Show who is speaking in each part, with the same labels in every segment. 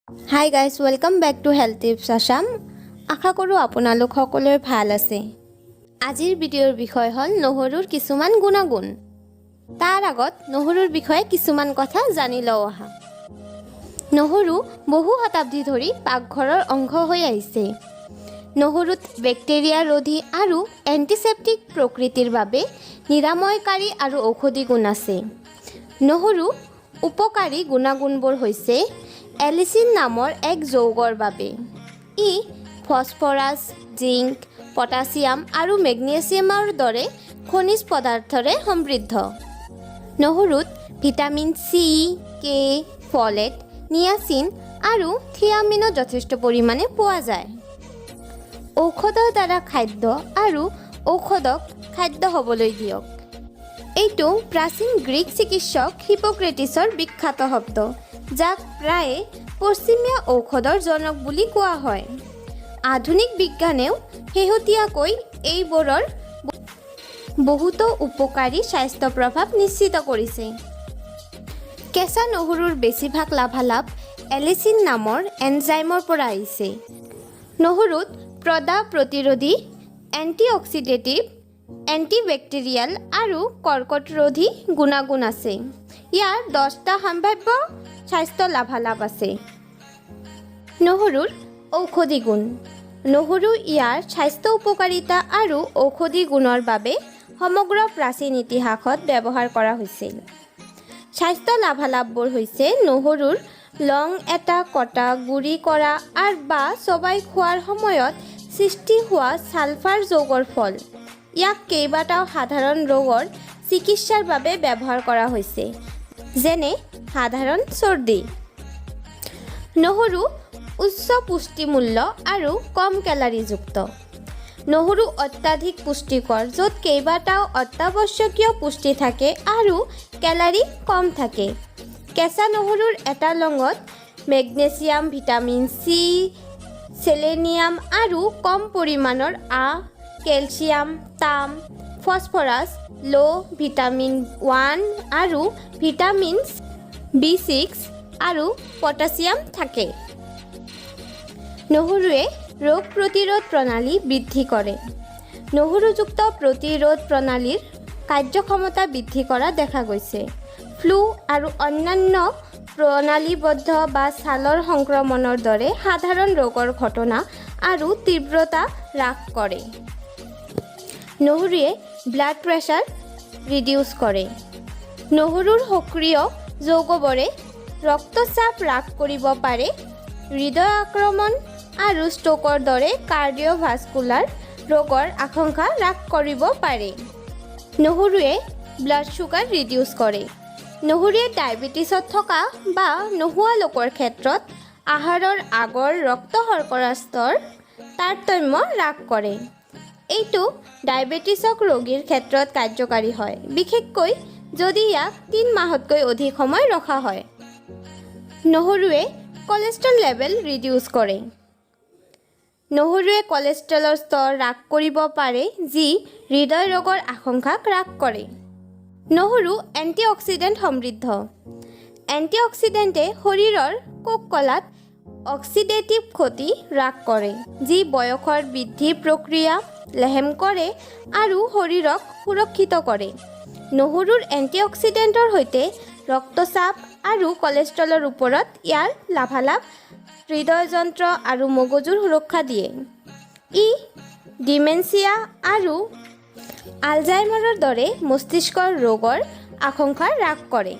Speaker 1: Hi guys, welcome back to Health Tips Assam. আশা কৰোঁ আপোনালোক সকলোৱে ভাল আছে। আজিৰ ভিডিঅ'ৰ বিষয় হ'ল নহৰুৰ কিছুমান গুণাগুণ। তাৰ আগত নহৰুৰ বিষয়ে কিছুমান কথা জানি লওঁ আহা। নহৰু বহু শতাব্দী ধৰি পাকঘৰৰ অংশ হৈ আহিছে। নহৰুত বেক্টেৰিয়া ৰোধী আৰু এণ্টিছেপ্টিক প্ৰকৃতিৰ বাবে নিৰাময়কাৰী আৰু ঔষধি গুণ আছে। নহৰু উপকাৰী গুণাগুণবোৰ হৈছে এলিচিন নামৰ এক যৌগৰ বাবে। ই ফছফৰাছ, জিংক, পটাছিয়াম আৰু মেগনেছিয়ামৰ দৰে খনিজ পদাৰ্থৰে সমৃদ্ধ। নহৰুত ভিটামিন চি, কে, ফলেট, নিয়াচিন আৰু থিয়ামিনো যথেষ্ট পৰিমাণে পোৱা যায়। ঔষধৰ দ্বাৰা খাদ্য আৰু ঔষধক খাদ্য হ'বলৈ দিয়ক। এইটো প্ৰাচীন গ্ৰীক চিকিৎসক হিপ'ক্ৰেটিছৰ বিখ্যাত শব্দ, যাক প্ৰায়ে পশ্চিমীয়া ঔষধৰ জনক বুলি কোৱা হয়। আধুনিক বিজ্ঞানেও শেহতীয়াকৈ এইবোৰৰ বহুতো উপকাৰী স্বাস্থ্য প্ৰভাৱ নিশ্চিত কৰিছে। কেঁচা নহৰুৰ বেছিভাগ লাভালাভ এলিচিন নামৰ এনজাইমৰ পৰা আহিছে। নহৰুত প্ৰদাহ প্ৰতিৰোধী, এণ্টিঅক্সিডেটিভ, এণ্টিবেক্টেৰিয়েল আৰু কৰ্কটৰোধী গুণাগুণ আছে। ইয়াৰ 10টা সম্ভাৱ্য স্বাস্থ্য লাভালাভ আছে। নহৰুৰ ঔষধি গুণ। নহৰু ইয়াৰ স্বাস্থ্য উপকাৰিতা আৰু ঔষধি গুণৰ বাবে সমগ্ৰ প্ৰাচীন ইতিহাসত ব্যৱহাৰ কৰা হৈছিল। স্বাস্থ্য লাভালাভবোৰ হৈছে নহৰুৰ লং এটা কটা, গুড়ি কৰা আৰু বা চোবাই খোৱাৰ সময়ত সৃষ্টি হোৱা ছালফাৰ যৌগৰ ফল। ইয়াক কেইবাটাও সাধাৰণ ৰোগৰ চিকিৎসাৰ বাবে ব্যৱহাৰ কৰা হৈছে, যেনে সাধাৰণ চৰ্দি। নহৰু উচ্চ পুষ্টিমূল্য আৰু কম কেলৰিযুক্ত। নহৰু অত্যাধিক পুষ্টিকৰ, য'ত কেইবাটাও অত্যাৱশ্যকীয় পুষ্টি থাকে আৰু কেলৰি কম থাকে। কেঁচা নহৰুৰ এটা লঙত মেগনেছিয়াম, ভিটামিন চি, চেলেনিয়াম আৰু কম পৰিমাণৰ আঁহ, কেলছিয়াম, তাম, ফছফৰাছ, লো, ভিটামিন 1 আৰু ভিটামিন বি6 আৰু পটাছিয়াম থাকে। নহৰুৱে ৰোগ প্ৰতিৰোধ প্ৰণালী বৃদ্ধি কৰে। নহৰুযুক্ত প্ৰতিৰোধ প্ৰণালীৰ কাৰ্যক্ষমতা বৃদ্ধি কৰা দেখা গৈছে। ফ্লু আৰু অন্যান্য প্ৰণালীবদ্ধ বা ছালৰ সংক্ৰমণৰ দৰে সাধাৰণ ৰোগৰ ঘটনা আৰু তীব্ৰতা হ্ৰাস কৰে। নহৰুৱে ব্লাড প্ৰেছাৰ ৰিডিউচ কৰে। নহৰুৰ সক্ৰিয় যৌগবোৰে ৰক্তচাপ হ্ৰাস কৰিব পাৰে, হৃদয় আক্ৰমণ আৰু ষ্ট্ৰোকৰ দৰে কাৰ্ডিঅ'ভাস্কুলাৰ ৰোগৰ আশংকা হ্ৰাস কৰিব পাৰে। নহৰুৱে ব্লাড চুগাৰ ৰিডিউচ কৰে। নহৰুৱে ডায়েবেটিছত থকা বা নোহোৱা লোকৰ ক্ষেত্ৰত আহাৰৰ আগৰ ৰক্ত শৰ্কৰাৰ স্তৰ তাৰতম্য হ্ৰাস কৰে। এইটো ডায়েবেটিছক ৰোগীৰ ক্ষেত্ৰত কাৰ্যকাৰী হয়, বিশেষকৈ যদি ইয়াক 3 মাহতকৈ অধিক সময় ৰখা হয়। নহৰুৱে কলেষ্ট্ৰল লেভেল ৰিডিউচ কৰে। নহৰুৱে কলেষ্ট্ৰলৰ স্তৰ হ্ৰাস কৰিব পাৰে, যি হৃদয় ৰোগৰ আশংকা হ্ৰাস কৰে। নহৰু এণ্টিঅক্সিডেণ্ট সমৃদ্ধ। এণ্টিঅক্সিডেণ্টে শৰীৰৰ কোষকলাত অক্সিডেটিভ ক্ষতি হ্ৰাস কৰে, যি বয়সৰ বৃদ্ধিৰ প্ৰক্ৰিয়া লেহেম কৰে আৰু শৰীৰক সুৰক্ষিত কৰে। নহৰুৰ এণ্টিঅক্সিডেণ্টৰ সৈতে ৰক্তচাপ আৰু কলেষ্ট্ৰলৰ ওপৰত ইয়াৰ লাভালাভ হৃদয়যন্ত্ৰ আৰু মগজুৰ সুৰক্ষা দিয়ে। ই ডিমেনচিয়া আৰু আলজাইমাৰৰ দৰে মস্তিষ্কৰ ৰোগৰ আশংকা হ্ৰাস কৰে।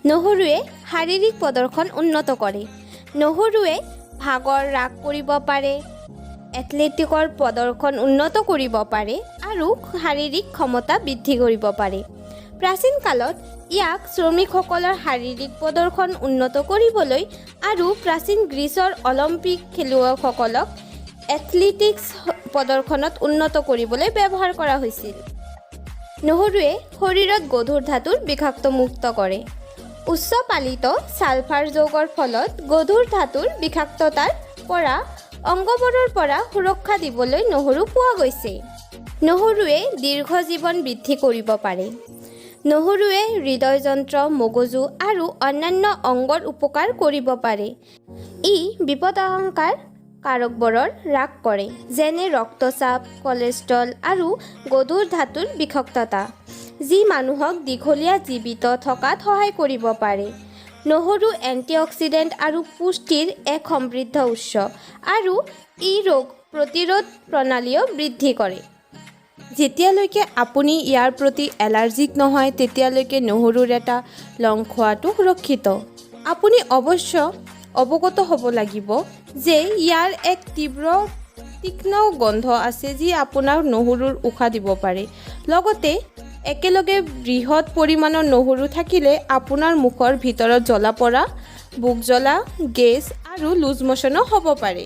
Speaker 1: নহৰুৱে শাৰীৰিক প্ৰদৰ্শন উন্নত কৰে। নহৰুৱে ভাগৰ হ্ৰাস কৰিব পাৰে, এথলেটিকৰ প্ৰদৰ্শন উন্নত কৰিব পাৰে আৰু শাৰীৰিক ক্ষমতা বৃদ্ধি কৰিব পাৰে। প্ৰাচীন কালত ইয়াক শ্ৰমিকসকলৰ শাৰীৰিক প্ৰদৰ্শন উন্নত কৰিবলৈ আৰু প্ৰাচীন গ্ৰীচৰ অলিম্পিক খেলুৱৈসকলক এথলেটিক্স প্ৰদৰ্শনত উন্নত কৰিবলৈ ব্যৱহাৰ কৰা হৈছিল। নহৰুৱে শৰীৰত গধুৰ ধাতুৰ বিষাক্তমুক্ত কৰে। উচ্চ পালিত ছালফাৰ যৌগৰ ফলত গধুৰ ধাতুৰ বিষাক্ততাৰ পৰা অংগবোৰৰ পৰা সুৰক্ষা দিবলৈ নহৰু পোৱা গৈছে। নহৰুৱে দীৰ্ঘ জীৱন বৃদ্ধি কৰিব পাৰে। নহৰুৱে হৃদয়যন্ত্ৰ, মগজু আৰু অন্যান্য অংগৰ উপকাৰ কৰিব পাৰে। ই বিপদাশংকাৰ কাৰকবোৰৰ হ্ৰাস কৰে, যেনে ৰক্তচাপ, কলেষ্টেৰল আৰু গধুৰ ধাতুৰ বিষাক্ততা, যি মানুহক দীঘলীয়া জীৱিত থকাত সহায় কৰিব পাৰে। নহৰু এণ্টিঅক্সিডেণ্ট আৰু পুষ্টিৰ এক সমৃদ্ধ উৎস আৰু ই ৰোগ প্ৰতিৰোধ প্ৰণালীও বৃদ্ধি কৰে।
Speaker 2: যেতিয়ালৈকে আপুনি ইয়াৰ প্ৰতি এলাৰ্জিক নহয়, তেতিয়ালৈকে নহৰুৰ এটা লং খোৱাটো সুৰক্ষিত। আপুনি অৱশ্য অৱগত হ'ব লাগিব যে ইয়াৰ এক তীব্ৰ তীক্ষ্ণ গোন্ধ আছে যি আপোনাক নহৰুৰ উশাহ দিব পাৰে। লগতে একেলগে বৃহৎ পৰিমাণৰ নহৰু থাকিলে আপোনাৰ মুখৰ ভিতৰত জ্বলা পৰা, বুক জ্বলা, গেছ আৰু লুজ ম'শ্যনো হ'ব পাৰে।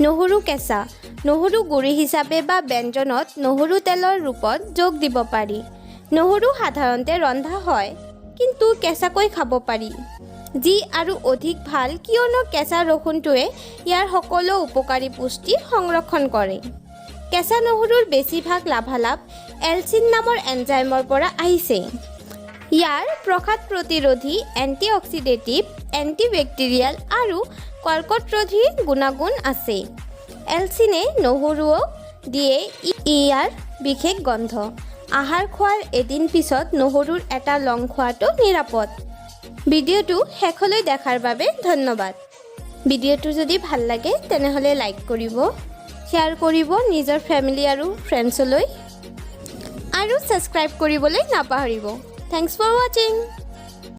Speaker 1: নহৰু কেঁচা নহৰু গুড়ি হিচাপে বা ব্যঞ্জনত নহৰু তেলৰ ৰূপত যোগ দিব পাৰি। নহৰু সাধাৰণতে ৰন্ধা হয়, কিন্তু কেঁচাকৈ খাব পাৰি, যি আৰু অধিক ভাল, কিয়নো কেঁচা ৰসুনটোৱে ইয়াৰ সকলো উপকাৰী পুষ্টি সংৰক্ষণ কৰে। কেঁচা নহৰুৰ বেছিভাগ লাভালাভ এলচিন নামৰ এনজাইমৰ পৰা আহিছে। ইয়াৰ প্ৰসাদ প্ৰতিৰোধী, এণ্টিঅক্সিডেটিভ, এণ্টিবেক্টেৰিয়েল আৰু কৰ্কটৰোধী গুণাগুণ আছে। এলচিনে নহৰুও দিয়ে ইয়াৰ বিশেষ গন্ধ। আহাৰ খোৱাৰ এদিন পিছত নহৰুৰ এটা লং খোৱাটো নিৰাপদ। ভিডিঅ'টো শেষলৈ দেখাৰ বাবে ধন্যবাদ। ভিডিঅ'টো যদি ভাল লাগে, তেনেহ'লে লাইক কৰিব, শ্বেয়াৰ কৰিব নিজৰ ফেমিলি আৰু ফ্ৰেণ্ডছলৈ আৰু ছাবস্ক্ৰাইব কৰিবলৈ নাপাহৰিব। Thanks for watching.